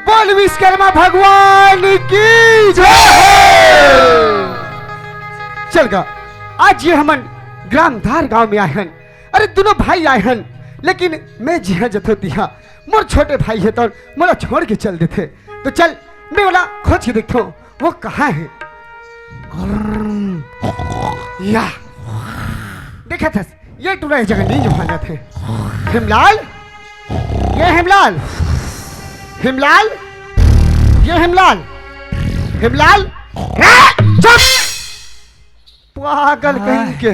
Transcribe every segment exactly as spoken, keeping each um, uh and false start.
बोल विश्वकर्मा भगवान की जय। चल गा, आज ये हमन ग्राम धार गांव में आए हन। अरे, दोनों भाई आए हन, लेकिन मैं जिहां जथों तिहां, मोर छोटे भाई हे तो मोला छोड़ के चल देथे। तो चल, मैं ओला खोज के देखथों, वो कहाँ हे। या, देखत हस, ये टूरा ये जगह नींद भांजत हे। हेमलाल, ये हेमलाल, हेमलाल, ये हेमलाल, हेमलाल, ए, चुप! पागल कहीं के।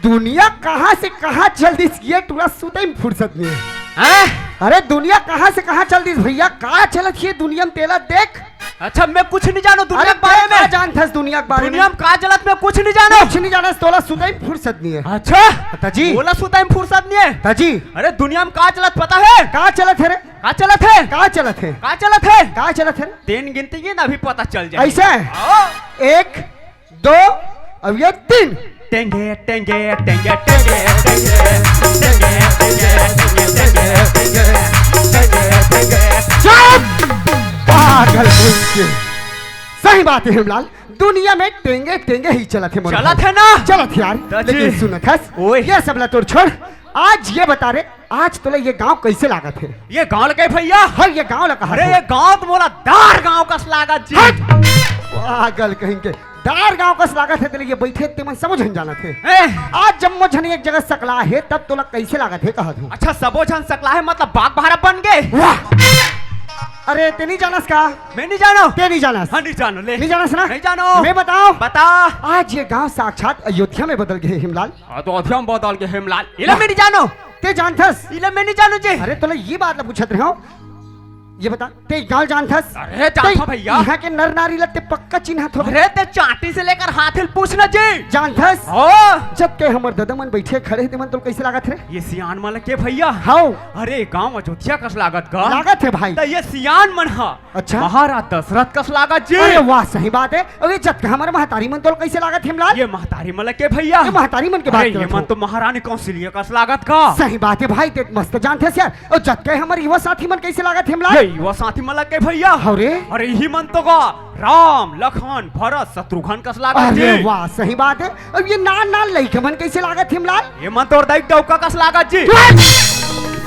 दुनिया कहाँ से कहाँ चल दिस, ये टूरा सुतई में फुर्सत नहीं है। हैं? अरे, दुनिया कहाँ से कहाँ चल दिस भैया, का चलत हे दुनिया में, तेला देख। अच्छा, मैं कुछ नहीं जानों दुनिया अरे, के बारे में। जानथस दुनिया के बारे में? दुनिया में का चलत, मैं कुछ नहीं जानों। कुछ नहीं जानस, तोला सुतई में फुर्सत नहीं है। अच्छा, ताजी। तोला सुतई में फुर्सत नहीं है। ताजी। अरे, दुनिया में का चलत पता है? का चलत है रे? का चलत है? का चलत है? का चलत है? का चलत है रे? तीन गिनती की ना, अभी पता चल जाए। ऐसे? हाँ। एक, दो, अब ये तीन। टेंगे, टेंगे, टेंगे, टेंगे, टेंगे। चुप! पागल कहीं के। सही बात है हेमलाल, दुनिया में टेंगे, टेंगे ही चलत है, मोर चलत भाई। है ना? चलत है यार। दाजी। लेकिन सुनत हस, ओए। ये सब ला तोर छोड़, आज ये बता रे, आज तोला ये गांव कैसे लागत हे? ये गांव ला कहे भैया? हाँ, ये गांव ला कहा अरे, हे? ये गांव तो मोला दार गांव कस लागत जी। हट! पागल कहीं के, दार गांव कस लागत हे, तेला ये बैठे ते मन सबो झन जानत हे। ए! आज जम्मो झन एक जगह सकला हे, तब तोला कैसे लागत हे, कहा तू? अच्छा, सबो झन सकला हे, मतलब बाघ भारा बन गे? वाह! अरे, ते नहीं जानस का? मैं नहीं जानों। ते नहीं जानस? हाँ, नहीं जानों, ले। नहीं जानस ना? नहीं जानों। मैं बताओं। बता। आज ये गांव साक्षात अयोध्या में बदल गे हे, हेमलाल। हाँ, तो अयोध्या में बदल गे हे, हेमलाल। इला वाह। मैं नहीं जानों। ते जानथस? इला मैं नहीं जानों जी। अरे, तोला ये बात ला पूछत रहे हो। ये बता, ते गांव जानथस? अरे, जानथों ते भैया। यहाँ के नर नारी ला ते पक्का चिन्हत हो। अरे, ते चांटी से लेकर हाथी ल पूछना जी। जानथस? हाँ। जब के हमर ददा मन बैठे खड़े हे, ते मन तोला कैसे लागत रे? ये सियान मन ला के भैया? हाँ। अरे, गांव अयोध्या कस लागत गा। लागत हे भाई। त ये सियान मन हा अच्छा। महाराज दशरथ कस लागत जी। अरे वाह, सही बात है। अरे जतका हमर महतारी मन तोला कैसे लागत हेमलाल? ये महतारी मन ला के भैया? ये महतारी मन के बात अरे, ये करत मन हो। तो महारानी कौशल्या कस लागत का। सही बात है भाई, ते मस्त जानथस यार। अउ जतका हमर युवा साथी मन कैसे लागत हेमलाल? ये युवा साथी मन ला के भैया? अरे। अरे इही मन तो का राम, लखन, भरत, शत्रुघ्न कस लागत अरे जी। वाह, सही बात है। अब ये नान नान लइका मन कैसे लागत हेमलाल? ये मन तोर दाई डौका कस लागत जी।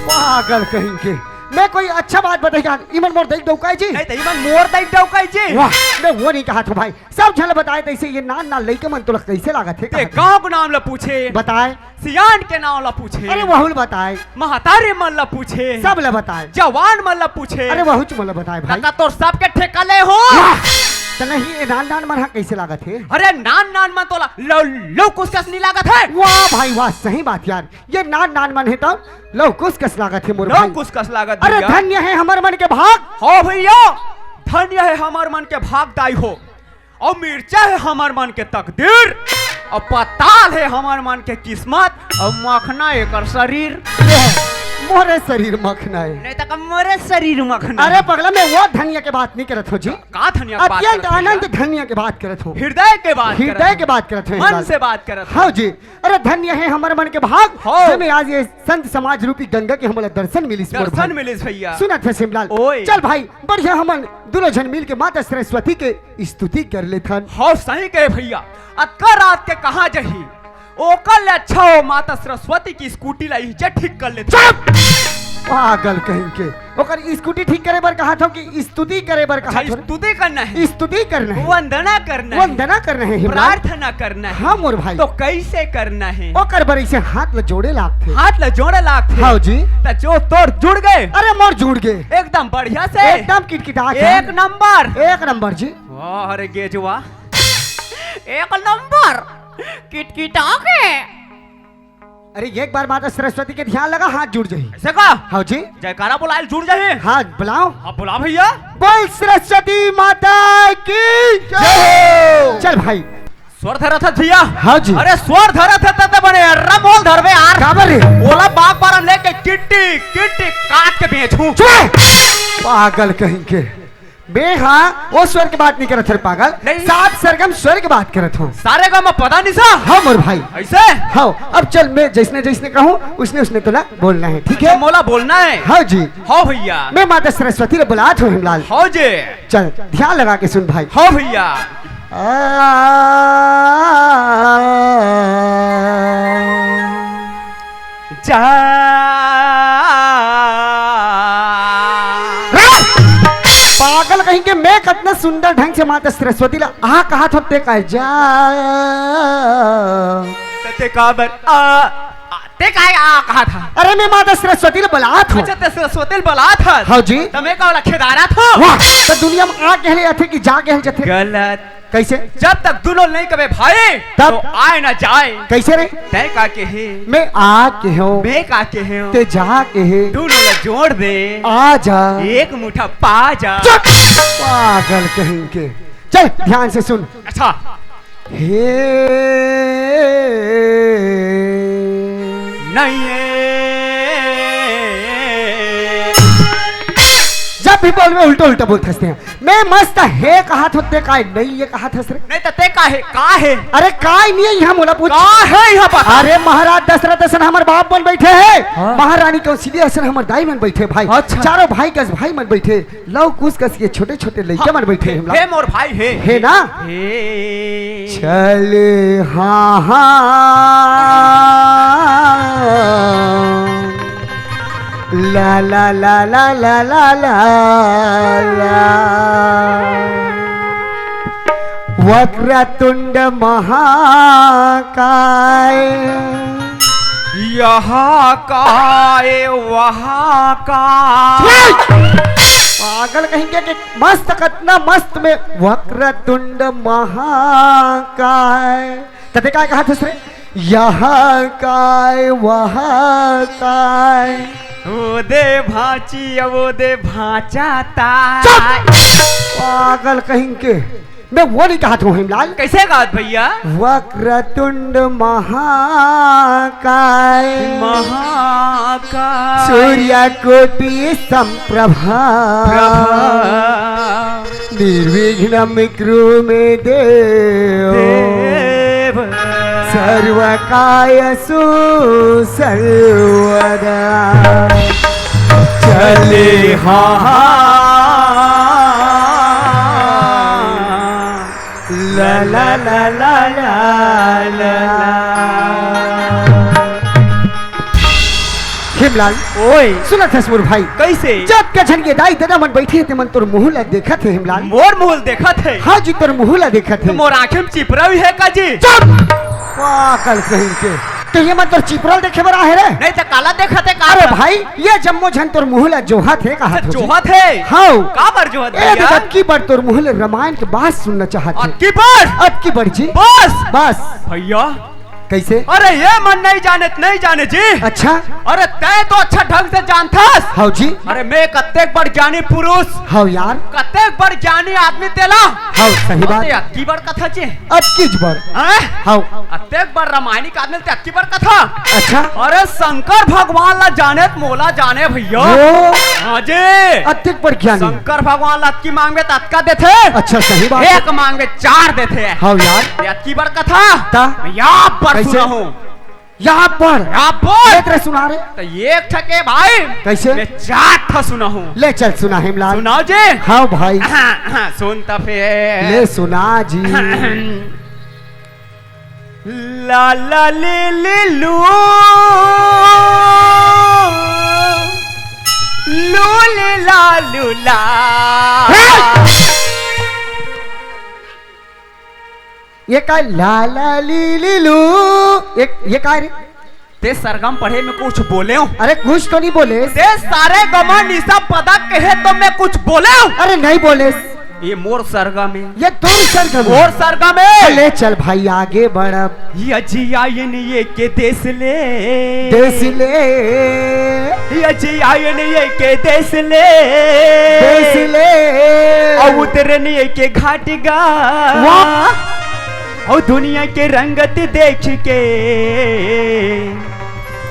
पागल कहीं के। मैं कोई अच्छा बात बताई का, इमन मोर दई डौकाई जी। नहीं तो इमन मोर दई डौकाई जी। वाह, मैं वो नहीं कहा था भाई, सब झन ल बताए तैसे ये नान नान लइका मन तोला कैसे लागत हे ते कहा था? गाँव के नाम ला पूछे, बताए। सियान के नाम ला पूछे, अरे वहुल बताए। महतारी मन ला पूछे, सब ला बताए। जवान मन ला पूछे, अरे वहुच मन ला बताए भाई। तका तोर सबके ठेका ले हो। वाह, त नहीं ये नान नान मन हा कैसे लागत हे? अरे नान नान मन तोला लव लव कुछ कस नहीं लागत हे। वाह भाई वाह, सही बात यार, ये नान नान मन हे तो लव कुछ कस लागत हे मोर लव भाई। कुछ कस लागत अरे भैया। धन्य हे हमर मन के भाग। हो भैया, धन्य हे हमर मन के भाग दाई हो। अउ मिर्चा हे हमर मन के तकदीर, अउ पताल हे हमर मन के किस्मत, अउ मखना एकर शरीर। ये हे, मोरे शरीर मखना हे। नहीं तो का मोरे शरीर मखना अरे हे। पगला, मैं वो धनिया के बात नहीं करत हो जी। का धनिया के बात अत्यंत करत हो आनंद भैया? धनिया के बात करत हो। हृदय के बात हृदय करत के हो। बात करत हो, मन हृदय। से बात करत हो। हाँ जी। अरे धन्य हे हमर मन के भाग, हाँ। जेमे आज ये संत समाज रूपी गंगा के हमला दर्शन मिलिस मोर दर्शन भाई। मिलिस भैया। सुनत हे सिमलाल। ओए। चल भाई, बढ़िया हमन दुनों झन मिल के माता सरस्वती के स्तुति कर लेथन। हाँ, सही कहे भैया। अतका रात के कहाँ जाही? ओकर ले अच्छा हो माता सरस्वती की स्कूटी ला इहिजे ठीक कर लेथन। चुप! पागल कहीं के। ओकर स्कूटी ठीक करे बर कहा था कि स्तुति करे बर कहा अच्छा, था? स्तुति करना है। स्तुति करना है। वंदना करना है। वंदना करना है, हिमलाल। प्रार्थना करना है। हाँ, मोर भाई। तो कैसे करना है? ओकर बर इसे हाथ ल जोड़े लागथे। हाथ ल जोड़े लागथे। हाँ जी। त जो तोर जुड़ गए। अरे, मोर जुड़ गए। एकदम बढ़िया से। एकदम किटकिटा के। एक नंबर। एक नंबर जी। वाह रे गेजवा, एक नंबर किटकिटा के। अरे, एक बार माता सरस्वती के ध्यान लगा, हाथ जुड़ जाही। ऐसे का? हाँ जी। जयकारा बुलाए, जुड़ जाही। हाँ, बुलाओ। हाँ, बुला भैया। बोल सरस्वती माता की जय हो। चल भाई। स्वर धरत हस भैया। हाँ जी। अरे, स्वर धरत हस त बने रमोल धरबे यार। काबर रे? ओला बाग बारम लेके किट्टी किट्टी काट के बेचहूँ। चुप! पागल कहीं के। बे हाँ, वो स्वर के बात नहीं करत हर पागल। नहीं। सात सरगम स्वर के बात करत हो। सारे गा मा पा धा नि सा। हाँ मोर भाई। ऐसे? हाँ, अब चल मैं जैसने जैसने कहूँ, उसने उसने तोला बोलना है, ठीक है? अच्छा, मोला बोलना है। हाँ जी। हाँ भैया। मैं माता सरस्वती ला बुलात हो हिमलाल। हाँ जी। चल, ध्यान लगा के सुन भाई। हाँ भैया। आ, जा। पागल कहीं के, मैं कतना सुंदर ढंग से माता सरस्वती ला आ कहा था, ते काय जा। ते काबर आ, आ, ते काय आ कहा था? अरे मैं माता सरस्वती ला बुलात हो। अच्छा, ते सरस्वती ला बुलात हो। हाँ जी। त मैं का वाला खेदारा था? वाह, त दुनिया में आ कहले जाथे कि जा कहले जाथे? गलत। कैसे? जब तक दुनों नहीं कबे भाई, तब? तो आए ना जाए। कैसे रे? तय का के हे? मैं आ के हूँ। मैं का के हूँ? ते जा के हे। दुनों ला जोड़ दे। आ जा। एक मुठा पा जा। चुप! पागल कहीं के। चल, ध्यान से सुन। अच्छा। हे। नहीं है। जब भी बोलबे उल्टा उल्टा बोलत हस ते। मैं मस्त हे कहा था, ते काय नहीं ये कहा था रे? नहीं तो ते का हे, का हे? अरे काय नहीं है यहाँ मोला पूछ। का हे यहाँ पर? अरे महाराज दशरथ असन हमर बाप मन बैठे हैं, हाँ। महारानी कौशल्या असन हमर दाई मन बैठे भाई। अच्छा। चारों भाई कस भाई मन बैठे, लव कुश कस के छोटे छोटे लइका मन बैठे हैं। हे मोर भाई हे। हे ना? हे। चले हाँ हाँ। ला ला ला ला। वक्रतुंड महाकाय। यहाँ काय, वहाँ काय। पागल कहीं के, के मस्त, कतना मस्त में वक्रतुंड महाकाय। त ते काय कहा था रे? यहाँ काय, वहाँ काय। वो दे भांची, वो दे भांचा ताय। चुप! पागल कहीं के। मैं वो नहीं कहा था हिमलाल। कैसे कहा था भैया? वक्रतुंड महाकाय। महाकाय। सूर्य कोटि संप्रभा। प्रभा। निर्विघ्नं कुरु मे देव। देव। सर्वकार्येषु सर्वदा। चले हाँ हाँ। ला ला ला ला ला ला। हिमलाल। ओए। सुनत हस मोर भाई? कइसे? जतका झन के दाई ददा मन बइठे हे, ते मन तोर मुहूं ला देखत हे हेमलाल। मोर मुहूं देखत हे? हां जी, तोर मुहूं ला देखत हे। त मोर आंखी म चिपरा भी हे का जी? चुप! पागल कहीं के। त ये मन तोर चिपरा ल देखे बर आहे रे? नहीं त काला देखत हे का? अरे भाई, ये जम्मो झन तोर मुहूं ला जोहत हे, कहत होही। जोहत हे? हां। काबर जोहत हे? अतकी बर तोर मुहूं ले रमायन के बात सुनना चाहत हे। अतकी बर? अतकी बर जी। बस। बस। भइया, कइसे? अरे ये मन नहीं जाने, नहीं जाने जी। अच्छा। अरे तैं तो अच्छा ढंग से जानथस। हां जी। अरे मैं कतेक बड़ ज्ञानी पुरुष। हां यार। कतेक बड़ ज्ञानी आदमी तेला। हां, सही बात। अतकी बड़ कथा जी। अतकी बड़। हैं? हां। अतेक बड़ रामायणिक आदमी ते अतकी बड़ कथा। अच्छा। अरे शंकर भगवान ला जाने त मोला जाने भइया। ओ। हां जी। अतेक बड़ ज्ञानी। शंकर भगवान ला अतकी मांगबे त अतका देथे। अच्छा, सही बात हे। एक मांगबे चार देथे। हां यार। ये अतकी बड़ कथा। त? मैं या पर कइसे? सुनाहूं। या पर? या पर। ये तेरे सुना रे। त एक ठके भाई। कइसे? मैं चार ठा सुनाहूं। ले चल सुना हेमलाल। सुनाओ जी। हां भाई। हां, हां, सुन त फेर। ले सुना जी। ला ला ले ले लू, लू ले ला लू ला। ये का ला ला ली ली लू? ये, ये का रे? ते सरगम पढ़े में कुछ बोले हो? अरे कुछ तो नहीं बोले। ते सारे गमा निसा पदा कहे तो मैं कुछ बोले हो? अरे नहीं बोले। ये मोर सरगम हे। ये तोर सरगम हे। मोर सरगम हे। ले चल भाई आगे बढ़ अब। ये जी आयन ये के देश ले। देश ले। ये जी आयन ये के देश ले। देश ले। अउ उतरन ये के घाट गा। वाह। अउ दुनिया के रंगत देख के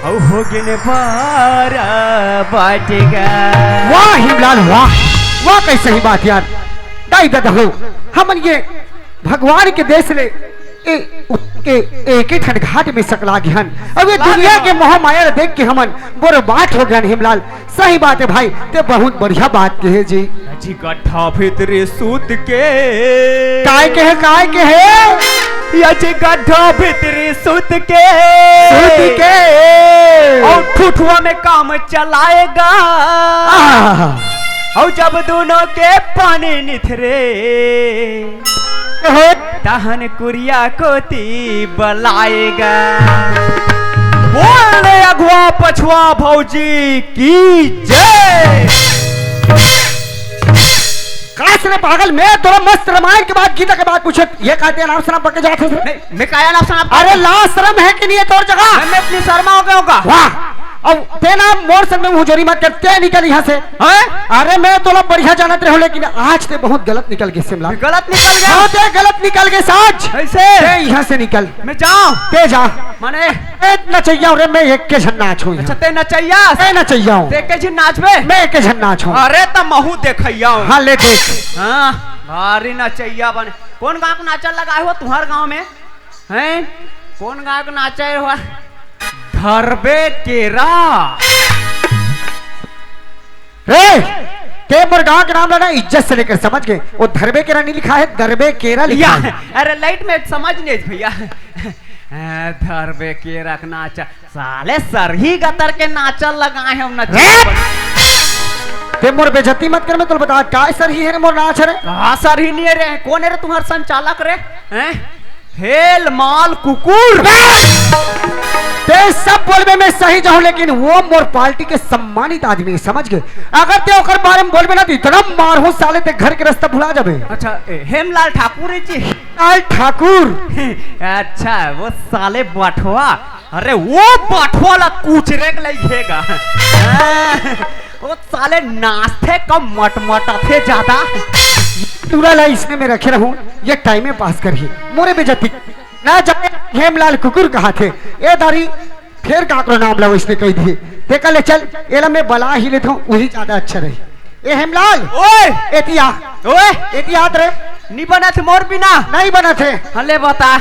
अउ हो गेन बारा बाटेगा। वाह हेमलाल वाह, वाह कइसे ही बात यार। दाई ददा हो, हमन ये भगवान के देश ले ए, के एक ही ठन घाट में सकला गे हन। अब ये दुनिया के मोह माया ल देख के हमन बर्बाद हो गए हन हेमलाल। सही बात हे भाई, ते बहुत बढ़िया बात कहे जी। अजी गड्ढा भीतरी सूत के। काय कहे, काय कहे? अजी गड्ढा भीतरी सूत के। सूत के। अउ ठुठुआ में काम चलाएगा। आह। अउ जब दोनों के पानी निथरे। कहे। तहन कुरिया कोती बलाएगा। बोल रे अगुआ पछुआ भौजी की जय। कास रे पागल, मैं तोला मस्त रामायण के बात, गीता के बात पूछे, ये का ते अनाप शनाप बके जात हस रे? नहीं, मैं काया अनाप शनाप? अरे लाज शरम हे कि नहीं हे तोर जगह? मैं, मैं इतनी शर्मा हो गया होगा। वाह, अब ते ना मोर संग में मुंहजोरी मत कर, ते निकल यहाँ से। हैं? अरे मैं तोला बढ़िया जानत रहे हो, लेकिन आज ते बहुत गलत निकल गे हेमलाल। गलत निकल गया? हाँ, ते गलत निकल गे आज। कैसे? ते यहाँ से निकल। मैं जाऊं? ते जा। माने? ए, नचैया रे, मैं एक के झन नाच हूँ। अच्छा, ते नचैया? ए, नचैया हूँ। ते के झन नाचबे? मैं एक के झन नाच हूँ। अरे, त महू देखैया हूँ। हाँ, ले देख। हाँ, भारी नचैया बने। कौन गाँव के नाचल लगा हो तुम्हार गाँव में? हैं? कौन गाँव के नाचे हो? धरबे केरा। रे, ते मोर गांव के नाम ला ना इज्जत से लेकर, समझ गे? वो धरबे केरा नहीं लिखा है, दरबे केरा लिखा है। अरे लाइट में समझ नहीं भैया। धरबे केरा के नाचा, साले सरही गतर के नाचा लगाए हम नचा। ते मोर बेइज्जती मत कर, मैं तोला बता, काय सरही हे रे मोर नाच रे? का सरही नहीं हे रे? कौन हे रे तुम्हार संचालक रे? हैं? हेल माल कुकुर। ते सब बोलबे मैं सही जाहूं, लेकिन वो मोर पार्टी के सम्मानित आदमी हे, समझ गे? अगर ते ओकर बारे में बोलबे ना, तो इतना मारहूं साले, ते घर के रास्ता भुला जाबे। अच्छा, ए, हेमलाल ठाकुर हे जी? लाल ठाकुर। अच्छा, वो साले बठवा। अरे, वो बठवा ला कुचरे के लइक हे गा। वो साले नाचथे कम, मटमटाथे ज्यादा। टूरा ला इसने में रखे रहूं, ये टाइम पास करही। मोरे बेइज्जती ना जाए, हेमलाल कुकुर कहाथे। ए दारी, फेर काकरो नाम ला इसने कह दिए। ते कह ले चल, एला मैं बला ही लेता हूँ, वही ज्यादा अच्छा रही। ए हेमलाल, ओए! एती आ। ओए! एती आत रे। नी बनत मोर बिना। नहीं बनत हे। हाँ, ले बता।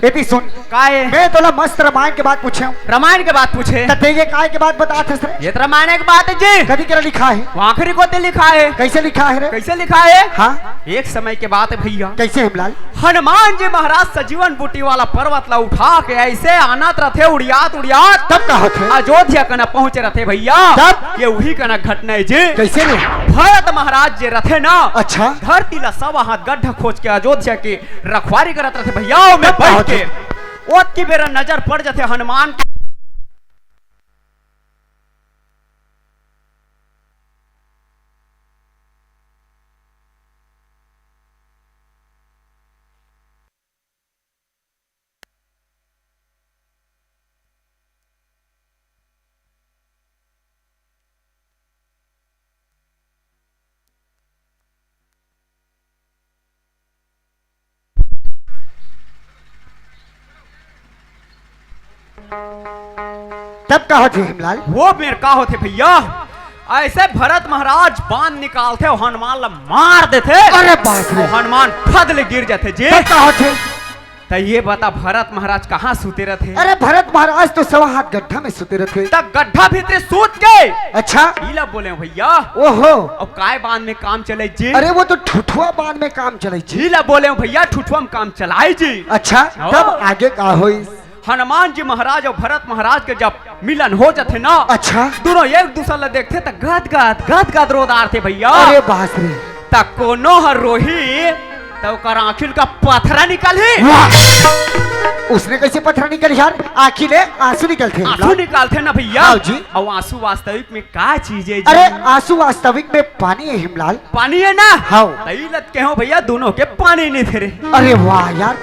एती सुन। काय? मैं तोला मस्त रामायण के बात पूछे हूँ। रामायण के बात पूछे? त ते ये काय के बात बतात हस रे? ये तो रामायण के बात हे जी। कदी केरा लिखा हे? वो आखिरी कोती लिखा हे। कैसे लिखा हे रे? कैसे लिखा हे? हाँ। एक समय के बात हे भइया। कइसे हेमलाल? हनुमान जी महाराज संजीवन बूटी वाला पर्वत ला उठा के अइसे आनत रथे, उड़ियात उड़ियात तब का होथे? अयोध्या कना पहुंचे रथे भइया। तब? ये उही कना घटना हे जी। कइसे रे? भरत महाराज जे रथे ना, अच्छा। धरती ला सवा हाथ गड्ढा खोज के अयोध्या के रखवारी करत रथे भइया, ओमे तब का बइठ होथे? के ओतकी बेरा नजर पड़ जाथे हनुमान के। तब का होथे हेमलाल? वो मेर का होथे भइया, अइसे भरत महाराज बाण निकालथे अउ हनुमान ला मार देथे। अरे बाप रे। अउ हनुमान फद ले गिर जाथे जी। तब का होथे? त ये बता भरत महाराज कहाँ सुते रथे? अरे भरत महाराज तो सवा हाथ गड्ढा में सुते रथे। त गड्ढा भीतरी सूत के। अच्छा। इला बोले हंव भइया। ओहो। अब काय बाण में काम चले जी? अरे वो तो ठुठुआ बाण में काम चले जी। इला बोले हंव भइया ठुठुआ में काम चलाय जी। अच्छा, हाँ। तब आगे का होइस? हनुमान जी महाराज अउ भरत महाराज के जब मिलन हो जाथे ना, अच्छा। दूनों एक दूसर ला देखथे त गद गद, गद गद रो डारथे भइया। अरे बाप रे। त कोनो ह रोही त ओकर आँखी ले का पथरा निकलही। वाह! उसने कइसे पथरा निकलही यार? आँखी ले आंसू निकलथे। आंसू निकलथे ना भइया। हाँ जी। अउ आंसू वास्तविक में का चीज हे जी? अरे आंसू वास्तविक में पानी हे हेमलाल। पानी हे ना? हाँ। त इला त कहेंव भइया दूनों के पानी नइ धरे। अरे वाह यार,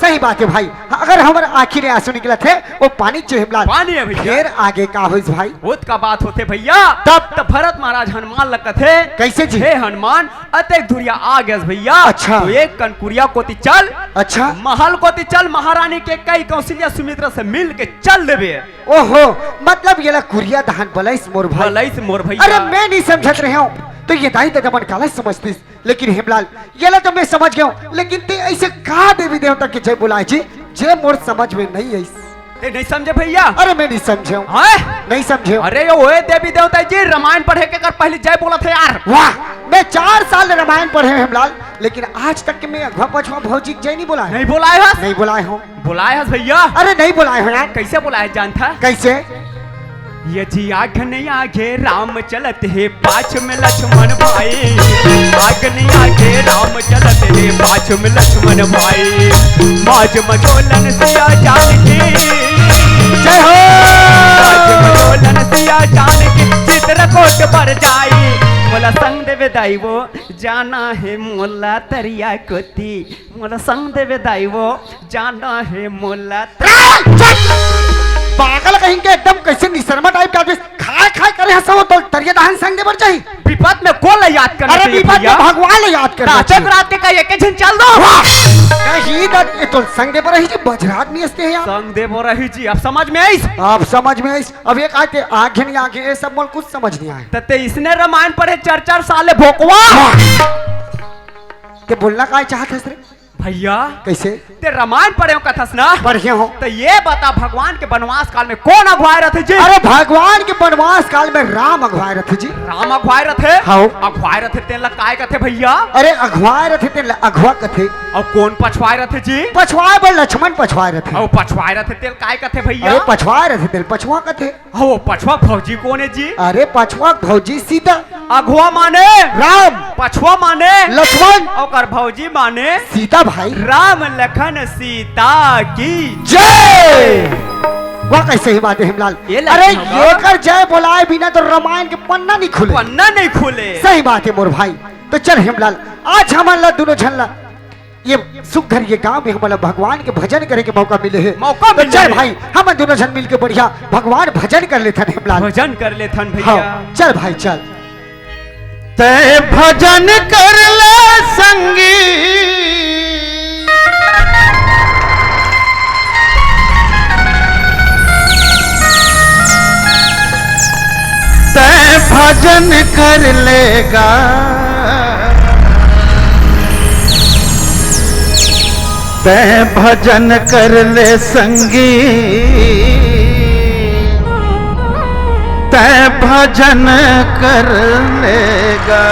सही बात हे भाई। अगर हमर आँखी ले आंसू निकलत हे, वो पानी च हे हेमलाल। पानी हे भइया। फेर आगे का होइस भाई? ओतका बात होथे भइया। तब? त भरत महाराज हनुमान ला कथे, कइसे जी? हे हनुमान, अतेक दुरिहा आ गेस भइया। अच्छा। त एक कन कुरिया कोती चल। अच्छा। महल कोती चल, महारानी कैकई कौशल्या सुमित्रा से मिल के चल देबे। ओहो, मतलब येला कुरिया दहन बलाइस मोर भाई। बलाइस मोर भइया। अरे मैं नइ समझत रहेंव, त ये दाई ददा मन काला समझतिस। लेकिन हेमलाल, येला तो मैं समझ गेंव, लेकिन तें अइसे का देवी देवता के जय बोलाय जी, जे मोर समझ में नइ आइस? तें नइ समझे भइया? अरे मैं नइ समझेंव। हैं? नइ समझेंव। अरे ये ओए देवी देवता जी, रमायन पढ़े के कर पहिली जय बोलथे यार। वाह, मैं चार साल ले रमायन पढ़े हंव हेमलाल, लेकिन आज तक के मैं अघवा पछवा भौजी के जय नइ बोलाय हंव। नइ बोलाय हस? नइ बोलाय हंव। बोलाय हस भइया? अरे नइ बोलाय हंव यार। कइसे बोलाय हस जानथस? कइसे? ये जी आघन आघे राम चलत हे, पाछ में लक्ष्मण भाई। आघन आघे राम चलत हे, पाछ में लक्ष्मण भाई। माज मझोलन सिया जानकी। जय हो। माज मझोलन सिया जानकी, चित्रकूट पर जाई। मोला संग देबे दाई वो, जाना हे मोला तरिया कोती। मोला संग देबे दाई वो, जाना हे मोला। रे, चुप! पागल कहीं के, एकदम कइसे निसरमा टाइप के आदमी, खाय खाय करे हस वो, तोला तरिया दहन संग दे बर जाही। बिपत में कोन ला याद करना अरे चाहिए बिपत में भइया? भगवान ला याद करना चाहिए। रात के का एके झन चल दो। वाह! कहीं दा, ये तोला संग दे बर आही जी, बजराग नइ हस तें यार। संग दे बर आही जी, अब समझ में आइस? अब समझ में आइस। अब ये कहिथे आघे नइ आघे, ये सब मोला कुछ समझ नइ आय। त तें इसने रमायन पढ़े चार चार साल ले भोकवा। वाह! तें बोलना काय चाहत हस रे? भइया। कइसे? तें रमायन पढ़े हंव कथस ना? पढ़े हंव। त ये बता, भगवान के बनवास काल में कोन अघवाय रथे जी? अरे, भगवान के बनवास काल में राम अघवाय रथे जी। राम अघवाय रथे? हव। अघवाय रथे तेन ला काय कथे भइया? अरे, अघवाय रथे तेन ला अघवा कथे। अउ कोन पछवाय रथे जी? पछवाय बर लक्ष्मण पछवाय रथे। अउ पछवाय रथे तेन ला काय कथे भइया? अरे, पछवाय रथे तेन ला पछवा कथे। हो, पछवा भौजी कोन हे जी? अरे, पछवा भौजी सीता। अघवा माने? राम। पछवा माने? लक्ष्मण। ओकर भौजी माने? सीता भाई। राम लखन सीता की जय। वाह, कइसे ही बात हे हेमलाल। ये लक्ष्मण अरे, का? येकर जय बोलाय बिना तो रमायन के पन्ना नइ खुले। पन्ना नइ खुले। सही बात हे मोर भाई। त चल हेमलाल, आज हमन ला दूनों झन ला ये सुघर ये गांव में हमन ला भगवान के भजन करे के मौका मिले हे। मौका त मिले चल हे। भाई, हमन दूनों झन मिलके बढ़िया भगवान भजन कर लेथन हेमलाल। भजन कर लेथन भइया। हाँ, चल भाई, चल। तैं भजन कर ले संगी, तैं भजन कर ले गा, तैं भजन कर ले संगी, तैं भजन कर ले गा।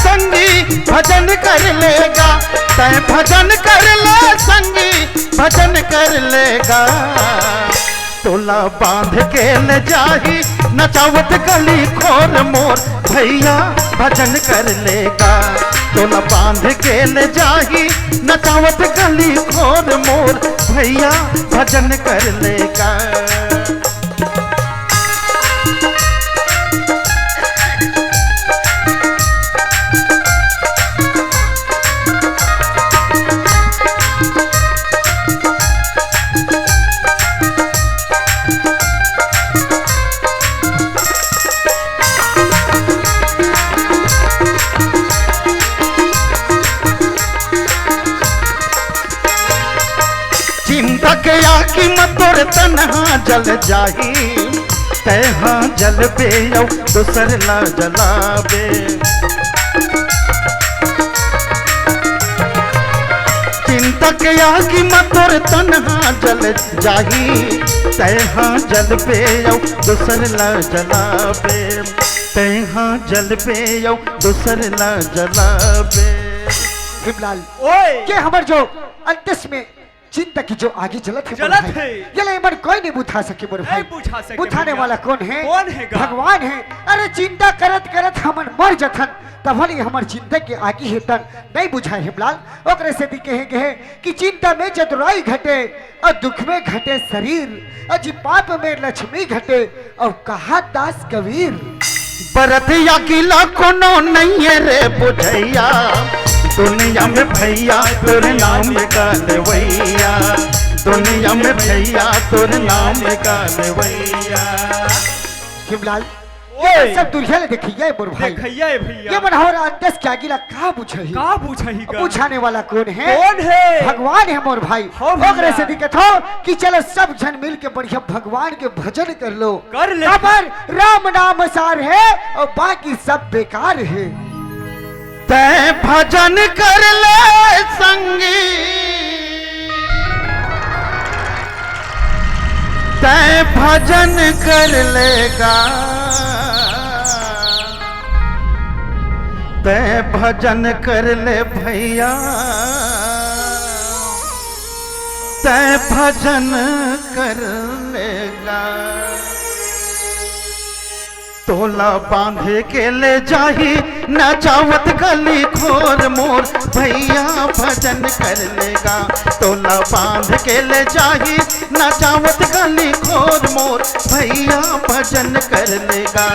संगी भजन कर लेगा, तैं भजन कर ले संगी भजन कर लेगा। तोला बांध के ले जाही नचावत गली खोर मोर भैया भजन कर लेगा। तोला बांध के ले जाही नचावत गली खोर मोर भैया भजन कर लेगा। चिंता के आगी म तोर तन हा जल जाही, तैं हा जलबे अउ दूसर ला जलाबे। चिंता के आगी म तोर तन हा जल जाही, तैं हा जलबे अउ दूसर ला जलाबे, तैं हा जलबे अउ दूसर ला जलाबे। भीमलाल, ओए। ये हमर जो अंतस में चिंता की जो आगी जलत हे, जलत हे। ये ले मन कोई नहीं बुझा सके मोर भाई। नहीं बुझा सके बुझाने भैया। वाला कौन है? कौन है गा? भगवान है। अरे चिंता करत करत हमन मर जथन, तब ले हमर चिंता की आगी हे तन नहीं बुझाए हे भीमलाल। ओकरे सेती कहे गए हे कि चिंता में चतुराई घटे, अउ दुख में घटे शरीर, अउ जी पाप में लक्ष्मी घटे, अउ कहा दास कबीर। बरत या गिला कोनो नइये रे बुझैया, दुनिया में भैया तोर नाम का देवैया, दुनिया में भैया तोर नाम का देवैया। भीमलाल, ओए। ये सब दुनिया ले देखैया हे मोर भाई। देखैया हे भैया। ये मन हमर अंतस के आगी ला का बुझही? का बुझही का? बुझाने वाला कौन है? कौन है? भगवान है मोर भाई। हो भैया। ओकरे सेती कथो कि चलो सब झन मिल के बढ़िया भगवान के भजन कर लो। कर ले। काबर राम नाम सार है अउ बाकी सब बेकार है। तैं भजन कर ले संगी, तैं भजन कर ले गा, तैं भजन कर ले भैया, तैं भजन कर ले गा। तोला बांध के ले जाही नचावत गली खोर मोर भैया भजन कर ले गा। तोला बांध के ले जाही नचावत गली खोर मोर भैया भजन कर ले गा।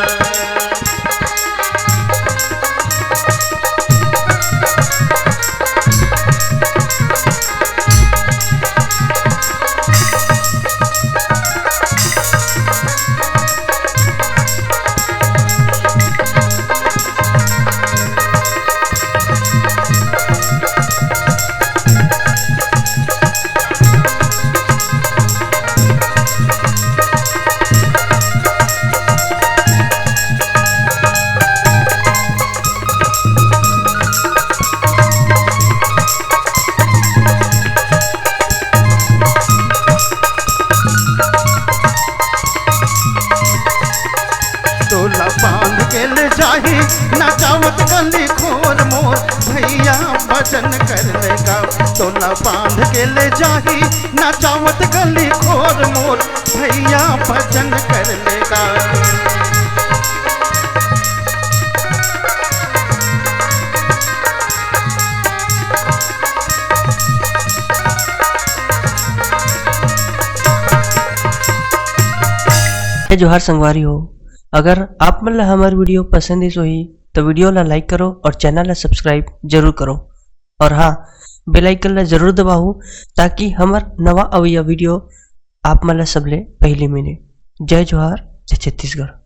तोला बांध के ले जाही नचावत गली खोर मोर भैया भजन कर ले गा। तोला बांध के ले जाही नचावत गली खोर मोर भैया भजन कर ले गा। जय जोहार संगवारी हो, अगर आप मन ला हमर video पसंद आइस होही, तो video ला like करो और channel ला subscribe जरूर करो। और हाँ, bell icon ला जरूर दबाओ, ताकि हमर नवा अवइया video आप मन ला सबले पहली मिले। जय जोहार, जय छत्तीसगढ़।